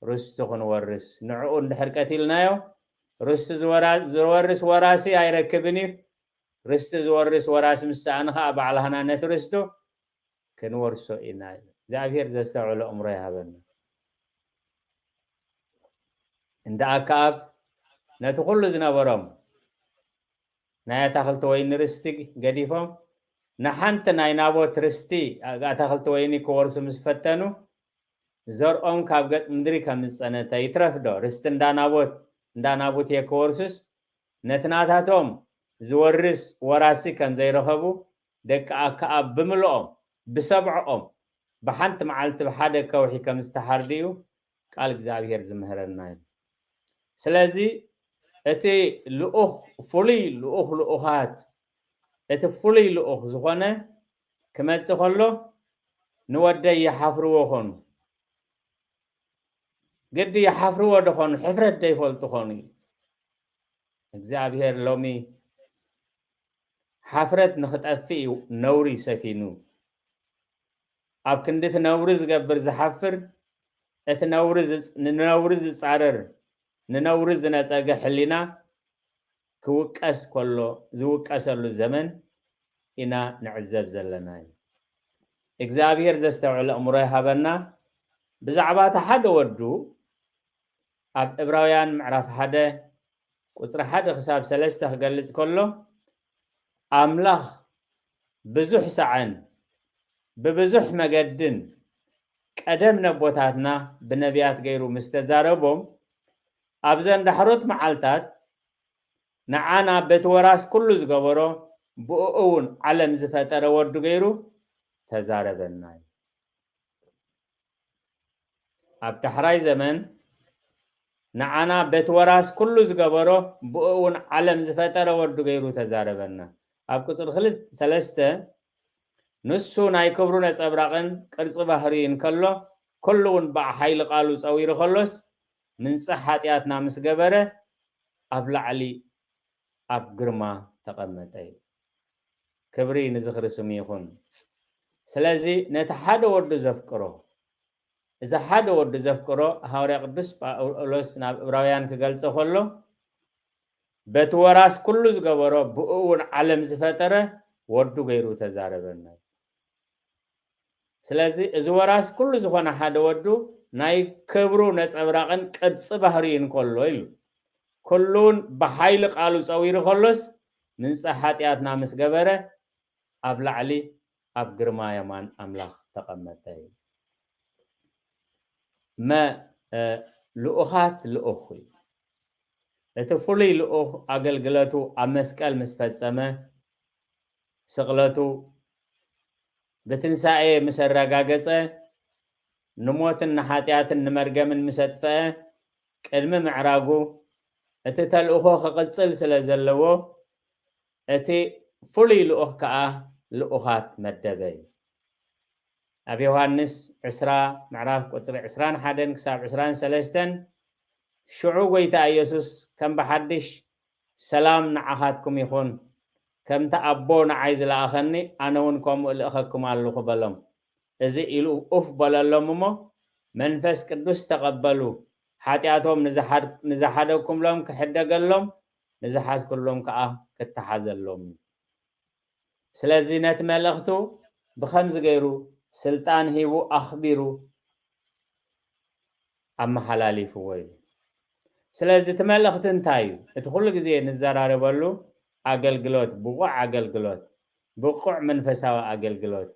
ርስቱ ክንወርስ ንዕኡ እንድሕር ቀቲልናዮ ርስቱ ዝወራ- ዝወርስ ወራሲ ኣይረክብን እዩ። ርስቱ ዝወርስ ወራሲ ምስ ሰኣነ ከዓ ባዕላህና ነቲ ርስቱ ክንወርሶ ኢና። እግዚኣብሔር ዘስተውዕሎ እምሮ ይሃበና። እንዳ ኣከኣብ ነቲ ኩሉ ዝነበሮም ናይ ኣታኽልቲ ወይኒ ርስቲ ገዲፎም ንሓንቲ ናይ ናቦት ርስቲ ኣታኽልቲ ወይኒ ክወርሱ ምስ ፈተኑ፣ ዘርኦም ካብ ገጽ ምድሪ ከም ዝጸነተ ይትረፍ ዶ፣ ርስቲ እንዳ ናቦት፣ እንዳ ናቡቴ ክወርሱስ፣ ነቲ ናታቶም ዝወርስ ወራሲ ከም ዘይረኸቡ፣ ደቂ ኣከኣብ ብምልኦም፣ ብሰብዕኦም፣ ብሓንቲ መዓልቲ ብሓደ ከውሒ ከም ዝተሓርዱ እዩ ቃል እግዚኣብሔር ዝምህረና እዩ። ስለዚ እቲ ልኡኽ፣ ፍሉይ ልኡኽ ልኡኻት፣ እቲ ፍሉይ ልኡኽ ዝኾነ ክመጽእ ከሎ፣ ንወደይ ይሓፍርዎ ኾኑ። ግዲ ይሓፍርዎ ዶ ኾኑ? ሕፍረት ዶ ይፈልጡ ኾኑ? እግዚኣብሔር ሎሚ ሓፍረት ንኽጠፍእ እዩ ነውሪ ሰፊኑ። ኣብ ክንዲ እቲ ነውሪ ዝገብር ዝሓፍር፣ እቲ ነውሪ ዝጽ- ንነውሪ ዝጻረር፣ ንነውሪ ዝነጸገ ሕሊና ክውቀስ ከሎ ዝውቀሰሉ ዘመን ኢና ንዕዘብ ዘለና እዩ። እግዚኣብሔር ዘስተውዕል ኣእምሮ ይሃበና። ብዛዕባ እቲ ሓደ ወዱ ኣብ ዕብራውያን ምዕራፍ ሓደ ቁጽሪ ሓደ ክሳብ ሰለስተ ክገልጽ ከሎ፣ ኣምላኽ ብዙሕ ሳዕን ብብዙሕ መገድን ቀደም ነቦታትና ብነቢያት ገይሩ ምስ ተዛረቦም፣ ኣብዘን ዳሕሮት መዓልታት ንዓና በቲ ወራስ ኩሉ ዝገበሮ፣ ብኡ እውን ዓለም ዝፈጠረ ወዱ ገይሩ ተዛረበና እዩ። ኣብ ዳሕራይ ዘመን ንዓና በቲ ወራስ ኩሉ ዝገበሮ፣ ብኡ እውን ዓለም ዝፈጠረ ወዱ ገይሩ ተዛረበና። ኣብ ቁጽሪ ክልተ፣ ሰለስተ፣ ንሱ ናይ ክብሩ ነጸብራቕን ቅርጺ ባህርይን ከሎ፣ ኩሉ እውን ብሓይሊ ቃሉ ጸዊሩ ከሎስ፣ ምንጻሕ ሓጢኣትና ምስ ገበረ፣ ኣብ ላዕሊ ኣብ ግርማ ተቐመጠ እዩ። ክብሪ ንዝኽሪ ስሙ ይኹን። ስለዚ ነቲ ሓደ ወዱ ዘፍቅሮ፣ እዚ ሓደ ወዱ ዘፍቅሮ ሃዋርያ ቅዱስ ጳውሎስ ናብ ዕብራውያን ክገልጾ ከሎ፣ በቲ ወራስ ኩሉ ዝገበሮ፣ ብኡ እውን ዓለም ዝፈጠረ ወዱ ገይሩ ተዛረበና። ስለዚ እዚ ወራስ ኩሉ ዝኾነ ሓደ ወዱ ናይ ክብሩ ነጸብራቕን ቅርጺ ባህርይን ከሎ ኢሉ። ኩሉን ብሓይሊ ቃሉ ጸዊሩ ከሎስ፣ ምንጻሕ ሓጢኣትና ምስ ገበረ፣ ኣብ ላዕሊ ኣብ ግርማ የማን ኣምላኽ ተቐመጠ እዩ። መ፣ እ፣ ልኡኻት ልኡኽ እዩ። እቲ ፍሉይ ልኡኽ ኣገልግለቱ ኣብ መስቀል ምስ ፈጸመ፣ ስቕለቱ ብትንሳኤ ምስ ኣረጋገጸ፣ ንሞትን ንሓጢኣትን ንመርገምን ምስ ኣጥፍአ፣ ቅድሚ ምዕራጉ፣ እቲ ተልእኾ ክቕጽል ስለ ዘለዎ፣ እቲ ፍሉይ ልኡኽ ከኣ ልኡኻት መደበ እዩ። ኣብ ዮሃንስ ዕስራ ምዕራፍ ቁጽሪ ዕስራን ሓደን ክሳብ ዕስራን ሰለስተን፣ ሽዑ ጐይታ ኢየሱስ ከም ብሓድሽ፣ "ሰላም ንዓኻትኩም ይኹን፣ ከምቲ ኣቦ ንዓይ ዝለኣኸኒ፣ ኣነ እውን ከምኡ እልእኸኩም ኣለኹ" በሎም። እዚ ኢሉ ኡፍ በለሎም እሞ፣ መንፈስ ቅዱስ ተቐበሉ። ሓጢኣቶም ንዝሓድ-፣ ንዝሓደግኩምሎም ክሕደገሎም፣ ንዝሓዝኩሎም ከኣ ክተሓዘሎም እዩ። ስለዚ ነቲ መልእኽቱ ብኸምዚ ገይሩ ስልጣን ሂቡ ኣኽቢሩ ኣመሓላሊፍዎ እዩ። ስለዚ እቲ መልእኽቲ እንታይ እዩ? እቲ ኩሉ ግዜ ንዘራረበሉ ኣገልግሎት፣ ብቑዕ ኣገልግሎት፣ ብቑዕ መንፈሳዊ ኣገልግሎት፣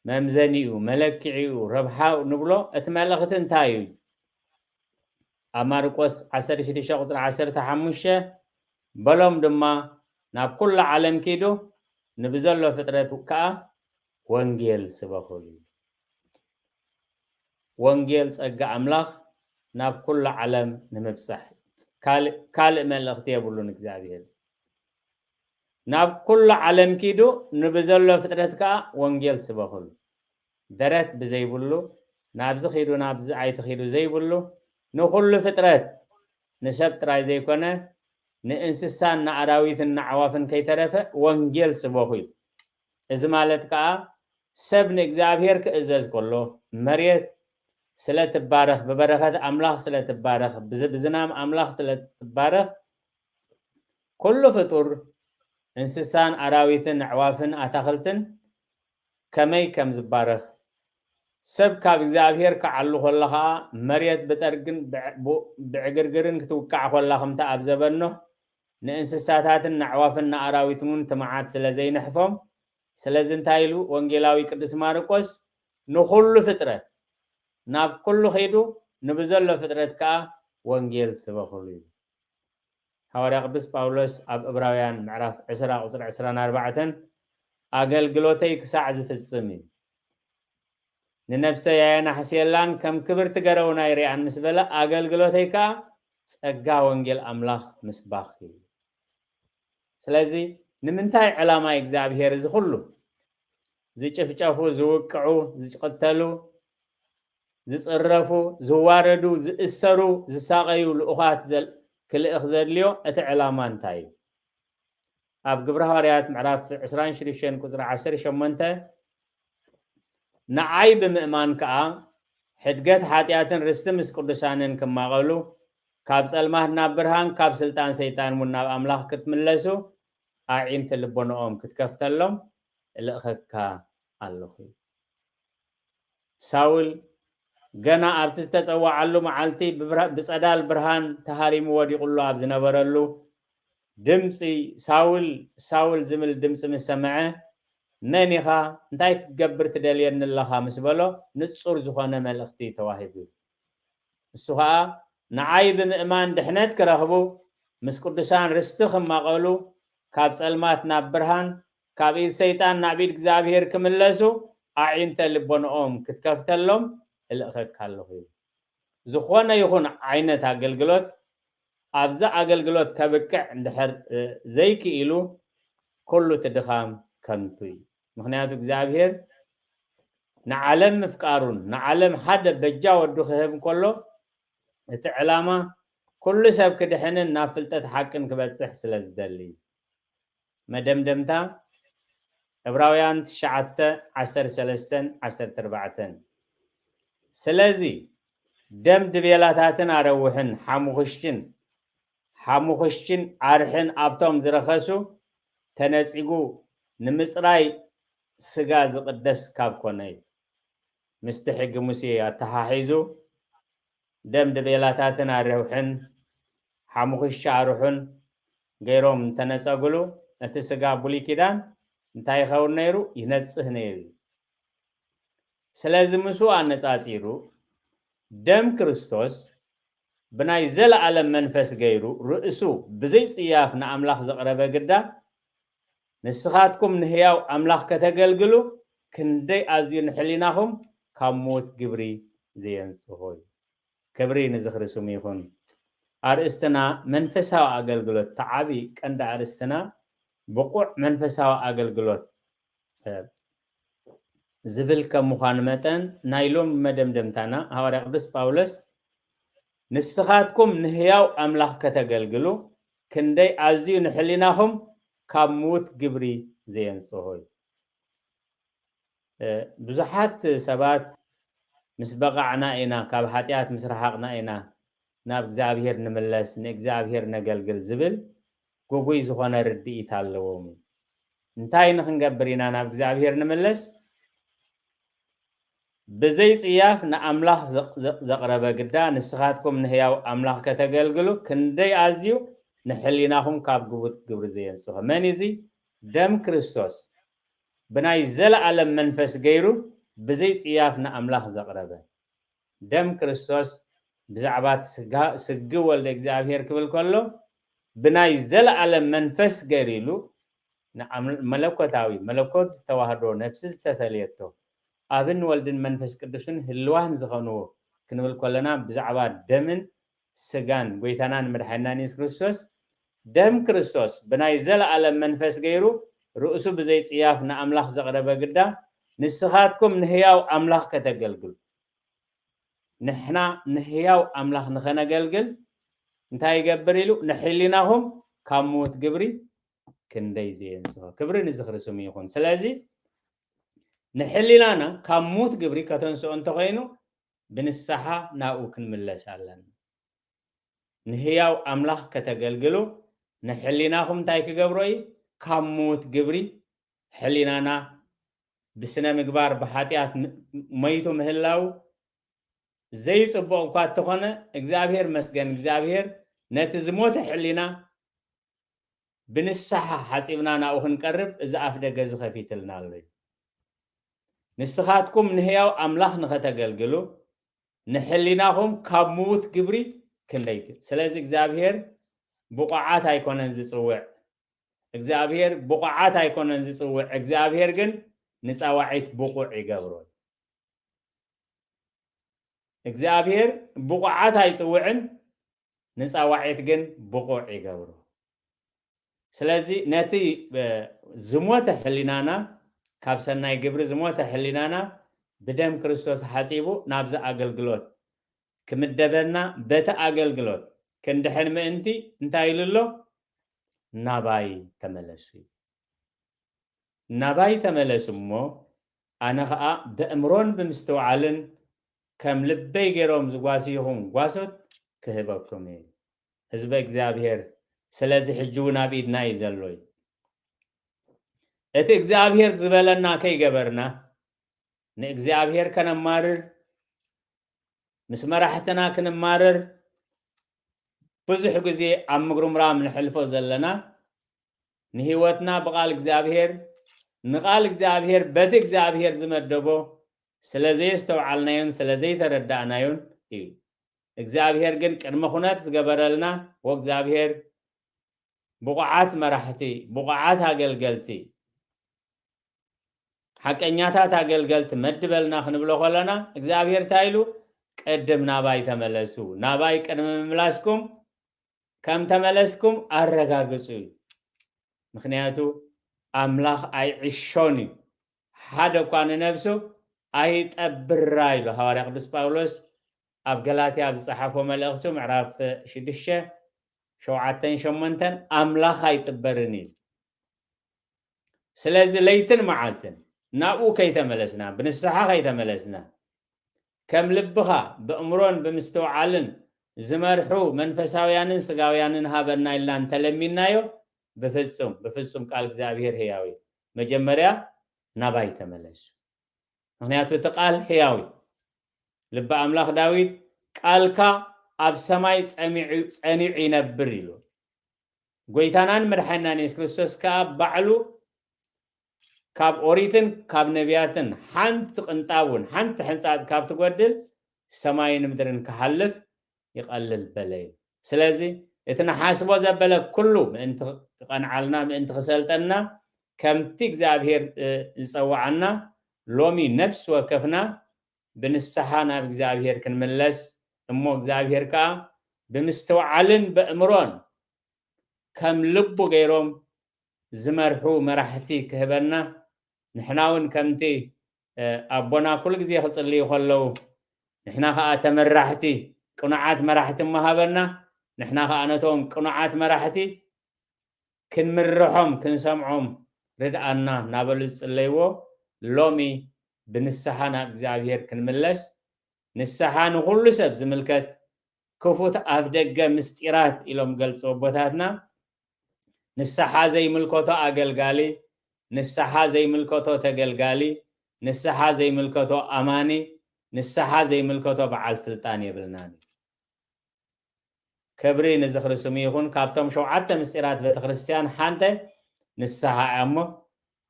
መምዘኒኡ፣ መለክዒኡ፣ ረብሓኡ ንብሎ፣ እቲ መልእኽቲ እንታይ እዩ? ኣብ ማርቆስ ዓሰርተ ሽዱሽተ ቁጽሪ ዓሰርተ ሓሙሽተ፣ "በሎም ድማ ናብ ኩሉ ዓለም ኪዱ፣ ንብዘሎ ፍጥረት ከኣ ወንጌል ስበኹ" ኢሉ። ወንጌል ጸጋ ኣምላኽ ናብ ኩሉ ዓለም ንምብጻሕ፣ ካልእ፣ ካልእ መልእኽቲ የብሉን እግዚኣብሔር። "ናብ ኩሉ ዓለም ኪዱ፣ ንብዘሎ ፍጥረት ከኣ ወንጌል ስበኹሉ" ደረት ብዘይብሉ፣ ናብዚ ኺዱ ናብዚ ኣይትኺዱ ዘይብሉ፣ ንኹሉ ፍጥረት፣ ንሰብ ጥራይ ዘይኮነ፣ ንእንስሳን ንኣራዊትን ንኣዕዋፍን ከይተረፈ ወንጌል ስበኹ እዩ። እዚ ማለት ከኣ ሰብ ንእግዚኣብሔር ክእዘዝ ከሎ፣ መሬት ስለ ትባረኽ፣ ብበረኸት ኣምላኽ ስለ ትባረኽ፣ ብዝ-፣ ብዝናም ኣምላኽ ስለ ትባረኽ፣ ኩሉ ፍጡር፣ እንስሳን ኣራዊትን ኣዕዋፍን ኣታኽልትን ከመይ ከም ዝባረኽ፣ ሰብ ካብ እግዚኣብሔር ክዓሉ ከሎ ኸኣ መሬት ብጠርግን ብዕ-፣ ቡ-፣ ብዕግርግርን ክትውቃዕ ከላ ከምቲ ኣብ ዘበን ኖህ ንእንስሳታትን ንኣዕዋፍን ንኣራዊትን እውን እቲ መዓት ስለ ዘይንሕፎም፣ ስለዚ እንታይ ኢሉ ወንጌላዊ ቅዱስ ማርቆስ? ንኹሉ ፍጥረት፣ ናብ ኩሉ ኸይዱ ንብዘሎ ፍጥረት ከኣ ወንጌል ስበኹሉ ኢሉ። ሃዋርያ ቅዱስ ጳውሎስ ኣብ ዕብራውያን ምዕራፍ ዕስራ ቁጽሪ ዕስራን ኣርባዕተን ኣገልግሎተይ ክሳዕ ዝፍጽም እዩ። ንነብሰይ ኣየናሕስየላን ከም ክብርቲ ገረውን ኣይርእያን ምስ በለ ኣገልግሎተይ ከኣ ጸጋ ወንጌል ኣምላኽ ምስባኽ እዩ። ስለዚ ንምንታይ ዕላማ እዩ እግዚኣብሔር እዚ ኩሉ? ዝጭፍጨፉ፣ ዝውቅዑ፣ ዝቅተሉ፣ ዝጽረፉ፣ ዝዋረዱ፣ ዝእሰሩ፣ ዝሳቀዩ ልኡኻት ዘል-፣ ክልእኽ ዘድልዮ እቲ ዕላማ እንታይ እዩ? ኣብ ግብረ ሃዋርያት ምዕራፍ ዕስራን ሽዱሽተን ቁጽሪ ዓሰርተ ሸሞንተ ንዓይ ብምእማን ከኣ ሕድገት ሓጢኣትን ርስቲ ምስ ቅዱሳንን ክማቐሉ ካብ ጸልማት ናብ ብርሃን ካብ ስልጣን ሰይጣን እውን ናብ ኣምላኽ ክትምለሱ ኣዒንቲ ልቦንኦም ክትከፍተሎም እልእኸካ ኣለኹ። ሳውል ገና ኣብቲ ዝተጸዋዓሉ መዓልቲ ብብርሃ-፣ ብጸዳል ብርሃን ተሃሪሙ ወዲቑሉ ኣብ ዝነበረሉ፣ ድምጺ "ሳውል፣ ሳውል" ዝብል ድምጺ ምስ ሰምዐ፣ "መን ኢኻ? እንታይ ክትገብር ትደልየኒ ኣለኻ?" ምስ በሎ፣ ንጹር ዝኾነ መልእኽቲ ተዋሂቡ። እሱ ኸኣ ንዓይ ብምእማን ድሕነት ክረኽቡ፣ ምስ ቅዱሳን ርስቲ ክማቐሉ፣ ካብ ጸልማት ናብ ብርሃን፣ ካብ ኢድ ሰይጣን ናብ ኢድ እግዚኣብሔር ክምለሱ፣ ኣዒንተ ልቦንኦም ክትከፍተሎም እልእኸካ ኣለኹ ኢሉ። ዝኾነ ይኹን ዓይነት ኣገልግሎት፣ ኣብዚ ኣገልግሎት ከብቅዕ እንድሕር፣ እ፣ ዘይክኢሉ፣ ኩሉ እቲ ድኻም ከንቱ እዩ። ምኽንያቱ እግዚኣብሔር ንዓለም ምፍቃሩን ንዓለም ሓደ በጃ ወዱ ክህብ እንከሎ፣ እቲ ዕላማ ኩሉ ሰብ ክድሕንን ናብ ፍልጠት ሓቅን ክበጽሕ ስለ ዝደሊ እዩ። መደምደምታ፣ ዕብራውያን ትሽዓተ፣ ዓሰርተ ሰለስተን ዓሰርተ ኣርባዕተን። ስለዚ ደም ድቤላታትን ኣረውሕን ሓሙኽሽትን፣ ሓሙኽሽትን ኣርሕን ኣብቶም ዝረኸሱ ተነጺጉ ንምጽራይ ስጋ ዝቕደስ ካብ ኮነ እዩ። ምስቲ ሕጊ ሙሴ ኣተሓሒዙ ደም ድቤላታትን ኣርውሕን ሓሙኽሽቲ ኣርሑን ገይሮም እንተነጸጉሉ፣ እቲ ስጋ ብሉይ ኪዳን እንታይ ይኸውን ነይሩ? ይነጽህ ነይሩ። ስለዚ ምስኡ ኣነጻጺሩ ደም ክርስቶስ ብናይ ዘለኣለም መንፈስ ገይሩ ርእሱ ብዘይ ጽያፍ ንኣምላኽ ዘቕረበ ግዳ፣ ንስኻትኩም ንህያው ኣምላኽ ከተገልግሉ ክንደይ ኣዝዩ ንሕሊናኹም ካብ ምዉት ግብሪ ዘየንጽሆ እዩ። ክብሪ ንዝኽሪ ስሙ ይኹን። ኣርእስትና መንፈሳዊ ኣገልግሎት፣ እቲ ዓቢ ቀንዲ ኣርእስትና ብቑዕ መንፈሳዊ ኣገልግሎት፣ እ፣ ዝብል ከም ምዃኑ መጠን፣ ናይ ሎሚ መደምደምታና ሃዋርያ ቅዱስ ጳውሎስ "ንስኻትኩም ንህያው ኣምላኽ ከተገልግሉ ክንደይ ኣዝዩ ንሕሊናኹም ካብ ምዉት ግብሪ ዘየንጽሆ እዩ።" እ፣ ብዙሓት ሰባት "ምስ በቓዕና ኢና፣ ካብ ሓጢኣት ምስ ረሓቕና ኢና ናብ እግዚኣብሔር ንምለስ፣ ንእግዚኣብሔር ነገልግል" ዝብል ግጉይ ዝኾነ ርድኢት ኣለዎም። እንታይ ንኽንገብር ኢና ናብ እግዚኣብሔር ንምለስ? ብዘይ ጽያፍ ንኣምላኽ ዘቕ-፣ ዘቕ-፣ ዘቕረበ ግዳ፣ "ንስኻትኩም ንህያው ኣምላኽ ከተገልግሉ ክንደይ ኣዝዩ ንሕሊናኹም ካብ ግቡት ግብሪ ዘየንጽሆ?" መን እዚ? ደም ክርስቶስ ብናይ ዘለኣለም መንፈስ ገይሩ ብዘይ ጽያፍ ንኣምላኽ ዘቕረበ። ደም ክርስቶስ ብዛዕባ እቲ ስጋ፣ ስግ ወልደ እግዚኣብሔር ክብል ከሎ፣ ብናይ ዘለኣለም መንፈስ ገይሩ ኢሉ ንኣም-፣ መለኮታዊ፣ መለኮት ዝተዋህዶ ነፍሲ ዝተፈልየቶ፣ ኣብን ወልድን መንፈስ ቅዱስን ህልዋን ዝኾንዎ ክንብል ከለና፣ ብዛዕባ ደምን ስጋን ጎይታናን መድሓኒናን የሱስ ክርስቶስ፣ ደም ክርስቶስ ብናይ ዘለኣለም መንፈስ ገይሩ ርእሱ ብዘይ ጽያፍ ንኣምላኽ ዘቕረበ ግዳ፣ ንስኻትኩም ንህያው ኣምላኽ ከተገልግሉ። ንሕና ንህያው ኣምላኽ ንኸነገልግል እንታይ ይገብር ኢሉ? ንሕሊናኹም ካብ ምዉት ግብሪ ክንደይ ዘየንጽሆ። ክብሪ ንዝኽሪ ስሙ ይኹን። ስለዚ ንሕሊናና ካብ ምዉት ግብሪ ከተንስኦ እንተኾይኑ፣ ብንስሓ ናብኡ ክንምለስ ኣለና። ንህያው ኣምላኽ ከተገልግሉ ንሕሊናኹም እንታይ ክገብሮ እዩ? ካብ ምዉት ግብሪ፣ ሕሊናና ብስነ ምግባር ብሓጢኣት ም- መይቱ ምህላው ዘይጽቡቕ እኳ እንተኾነ፣ እግዚኣብሔር መስገን፣ እግዚኣብሔር ነቲ ዝሞተ ሕሊና ብንስሓ ሓጺብና ናብኡ ክንቀርብ እዚ ኣፍ ደገ እዚ ከፊትልና ኣሎ እዩ። ንስኻትኩም ንህያው ኣምላኽ ንኸተገልግሉ፣ ንሕሊናኹም ካብ ምዉት ግብሪ ክንደይ ክ- ስለዚ እግዚኣብሔር ብቑዓት ኣይኮነን ዝጽውዕ። እግዚኣብሔር ብቑዓት ኣይኮነን ዝጽውዕ። እግዚኣብሔር ግን ንጻዋዒት ብቑዕ ይገብሮ። እግዚኣብሔር ብቑዓት ኣይጽውዕን፣ ንጻዋዒት ግን ብቑዕ ይገብሮ። ስለዚ ነቲ ዝሞተ ሕሊናና፣ ካብ ሰናይ ግብሪ ዝሞተ ሕሊናና ብደም ክርስቶስ ሓጺቡ ናብዚ ኣገልግሎት ክምደበና፣ በቲ ኣገልግሎት ክንድሕን ምእንቲ እንታይ ኢሉ ኣሎ? ናባይ ተመለሱ። ናባይ ተመለሱ እሞ፣ ኣነ ኸኣ በእምሮን ብምስትውዓልን ከም ልበይ ገይሮም ዝጓስይኹም ጓሶት ክህበኩም እየ። ህዝበ እግዚኣብሔር፣ ስለዚ ሕጂ እውን ኣብ ኢድና እዩ ዘሎ እዩ። እቲ እግዚኣብሔር ዝበለና ከይገበርና፣ ንእግዚኣብሔር ከነማርር፣ ምስ መራሕትና ክንማረር፣ ብዙሕ ግዜ ኣብ ምግርምራም ንሕልፎ ዘለና፣ ንህይወትና ብቓል እግዚኣብሔር፣ ንቓል እግዚኣብሔር በቲ እግዚኣብሔር ዝመደቦ ስለ ዘየስተውዓልናዮን ስለ ዘይተረዳእናዮን እዩ። እግዚኣብሔር ግን ቅድመ ኩነት ዝገበረልና፣ ወእግዚኣብሔር ብቑዓት መራሕቲ፣ ብቑዓት ኣገልገልቲ፣ ሓቀኛታት ኣገልገልቲ መድበልና ክንብሎ ከለና፣ እግዚኣብሔር እንታይ ኢሉ? ቅድም ናባይ ተመለሱ። ናባይ ቅድሚ ምምላስኩም ከም ተመለስኩም ኣረጋግጹ እዩ። ምኽንያቱ ኣምላኽ ኣይዕሾን እዩ። ሓደ እኳ ንነብሱ ኣይጠብራ ኢሉ ሃዋርያ ቅዱስ ጳውሎስ ኣብ ገላትያ ኣብ ዝጸሓፎ መልእኽቱ ምዕራፍ ሽዱሽተ ሸውዓተን ሸሞንተን ኣምላኽ ኣይጥበርን እዩ። ስለዚ ለይትን መዓልትን ናብኡ ከይተመለስና፣ ብንስሓ ከይተመለስና፣ ከም ልብኻ ብእምሮን ብምስትውዓልን ዝመርሑ መንፈሳውያንን ስጋውያንን ሃበና ኢልና እንተለሚንናዮ፣ ብፍጹም፣ ብፍጹም ቃል እግዚኣብሔር ህያው እዩ። መጀመርያ ናባይ ተመለሱ። ምኽንያቱ እቲ ቃል ህያው እዩ። ልቢ ኣምላኽ ዳዊት፣ "ቃልካ ኣብ ሰማይ ጸሚዑ-፣ ጸኒዑ ይነብር" ኢሉ። ጎይታናን መድሓናን የሱስ ክርስቶስ ከኣ ባዕሉ ካብ ኦሪትን ካብ ነቢያትን ሓንቲ ቅንጣብ እውን፣ ሓንቲ ሕንጻጽ ካብ ትጎድል ሰማይን ምድርን ክሓልፍ ይቐልል በለ እዩ። ስለዚ እቲ ንሓስቦ ዘበለ ኩሉ ምእንቲ ክቐንዓልና፣ ምእንቲ ክሰልጠና፣ ከምቲ እግዚኣብሔር፣ እ፣ ዝጸውዓና ሎሚ ነፍሲ ወከፍና ብንስሓ ናብ እግዚኣብሔር ክንምለስ እሞ እግዚኣብሔር ከኣ ብምስትውዓልን በእምሮን ከም ልቡ ገይሮም ዝመርሑ መራሕቲ ክህበና፣ ንሕና እውን ከምቲ፣ እ፣ ኣቦና ኩሉ ግዜ ክጽልዩ ከለዉ፣ ንሕና ከኣ ተመራሕቲ፣ ቅኑዓት መራሕቲ እሞ ሃበና፣ ንሕና ከኣ ነቶም ቅኑዓት መራሕቲ ክንምርሖም፣ ክንሰምዖም ርድኣና እናበሉ ዝጽለይዎ፣ ሎሚ ብንስሓ ናብ እግዚኣብሔር ክንምለስ፣ ንስሓ ንኹሉ ሰብ ዝምልከት ክፉት ኣፍ ደገ ምስጢራት ኢሎም ገልጹ ኣቦታትና። ንስሓ ዘይምልከቶ ኣገልጋሊ፣ ንስሓ ዘይምልከቶ ተገልጋሊ፣ ንስሓ ዘይምልከቶ ኣማኒ፣ ንስሓ ዘይምልከቶ በዓል ስልጣን የብልናን እዩ። ክብሪ ንዝኽሪ ስሙ ይኹን። ካብቶም ሸውዓተ ምስጢራት ቤተክርስትያን ሓንተ ንስሓ እያ እሞ፣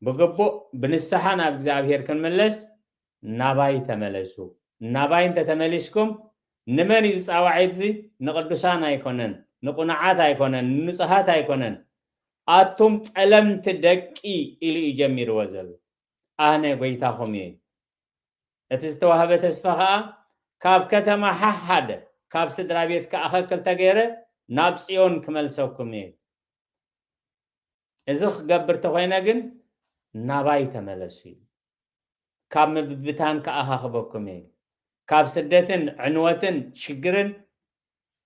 ብግቡእ ብንስሓ ናብ እግዚኣብሔር ክንምለስ፣ ናባይ ተመለሱ። ናባይ እንተተመሊስኩም፣ ንመን እዩ ዝጻዋዒት እዚ? ንቅዱሳን ኣይኮነን፣ ንቁኑዓት ኣይኮነን፣ ንንጹሃት ኣይኮነን። ኣቱም ጠለምቲ ደቂ ኢሉ እዩ ጀሚርዎ ዘሎ። ኣነ ጎይታኹም እየ። እቲ ዝተዋህበ ተስፋ ኸኣ፣ ካብ ከተማ ሓሓደ፣ ካብ ስድራ ቤት ከኣ ክልተ ገይረ ናብ ጽዮን ክመልሰኩም እየ። እዚ ክገብር ተኾይነ ግን ናባይ ተመለሱ እዩ። ካብ ምብብታን ክኣኻኽበኩም እየ። ካብ ስደትን ዕንወትን ሽግርን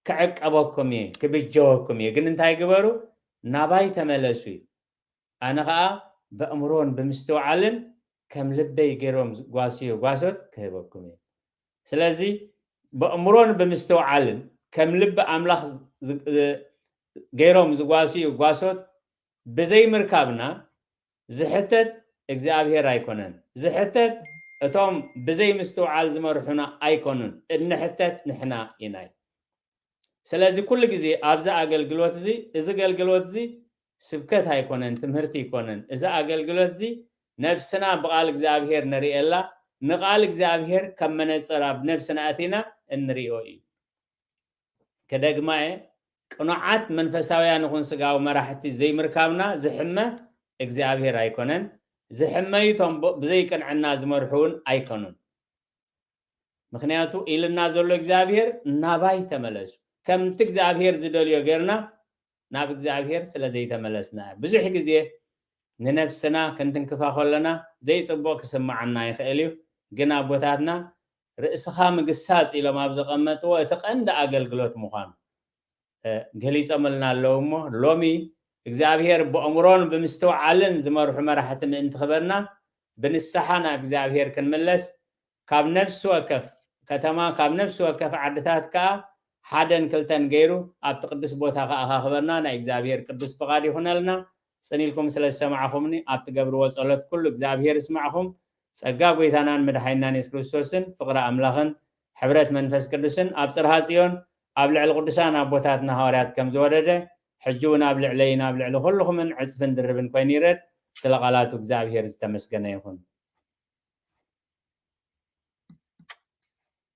ክዕቀበኩም እየ፣ ክብጀወኩም እየ። ግን እንታይ ግበሩ? ናባይ ተመለሱ እዩ። ኣነ ኸኣ በእምሮን ብምስትውዓልን ከም ልበይ ገይሮም ዝጓስዩ ጓሶት ክህበኩም እየ። ስለዚ በእምሮን ብምስትውዓልን ከም ልቢ ኣምላኽ ዝ-፣ ዝ-፣ ገይሮም ዝጓስዩ ጓሶት ብዘይምርካብና ዝሕተት እግዚኣብሔር ኣይኮነን። ዝሕተት እቶም ብዘይ ምስትውዓል ዝመርሑና ኣይኮኑን። እንሕተት ንሕና ኢና። ስለዚ ኩሉ ግዜ ኣብዚ ኣገልግሎት እዚ፣ እዚ ኣገልግሎት እዚ ስብከት ኣይኮነን፣ ትምህርቲ ኣይኮነን። እዚ ኣገልግሎት እዚ ነብስና ብቓል እግዚኣብሔር ንርእየላ፣ ንቓል እግዚኣብሔር ከም መነጽር ኣብ ነብስና ኣቲና እንርእዮ እዩ። ክደግማ እየ፣ ቅኑዓት መንፈሳውያን ይኹን ስጋዊ መራሕቲ ዘይምርካብና ዝሕመ እግዚኣብሔር ኣይኮነን። ዝሕመዩ እቶም ብ-፣ ብዘይ ቅንዕና ዝመርሑ እውን ኣይኮኑን። ምኽንያቱ ኢልና ዘሎ እግዚኣብሔር ናባይ ተመለሱ። ከምቲ እግዚኣብሔር ዝደልዮ ጌርና ናብ እግዚኣብሔር ስለ ዘይተመለስና እዩ። ብዙሕ ግዜ ንነብስና ክንትንክፋ ከለና ዘይጽቡቕ ክስምዓና ይኽእል እዩ። ግን ኣቦታትና ርእስኻ ምግሳጽ ኢሎም ኣብ ዘቐመጥዎ እቲ ቀንዲ ኣገልግሎት ምዃኑ፣ እ፣ ገሊጾምልና ኣለዉ እሞ፣ ሎሚ እግዚኣብሔር ብኣእምሮን ብምስትውዓልን ዝመርሑ መራሕቲ ምእንቲ ክበና፣ ብንስሓ ናብ እግዚኣብሔር ክንምለስ፣ ካብ ነፍሲ ወከፍ ከተማ፣ ካብ ነፍሲ ወከፍ ዓድታት ከኣ ሓደን ክልተን ገይሩ ኣብቲ ቅዱስ ቦታ ከኣኻኽበና ናይ እግዚኣብሔር ቅዱስ ፍቓድ ይኹነልና። ጽን ኢልኩም ስለ ዝሰማዕኹምኒ፣ ኣብ ትገብርዎ ጸሎት ኩሉ እግዚኣብሔር ይስማዕኹም። ጸጋ ጐይታናን መድሓኒናን የሱስ ክርስቶስን ፍቕሪ ኣምላኽን ሕብረት መንፈስ ቅዱስን ኣብ ጽርሃ ጽዮን ኣብ ልዕሊ ቅዱሳን ኣቦታትና ሃዋርያት ከም ዝወረደ፣ ሕጂ እውን ኣብ ልዕለይን ኣብ ልዕሊ ኩልኹምን ዕጽፍን ድርብን ኮይኑ ይረድ። ስለ ቃላቱ እግዚኣብሔር ዝተመስገነ ይኹን።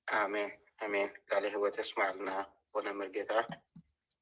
ኣሜን፣ ኣሜን። ቃለ ህይወት የስማዕልና ወነ መርጌታ።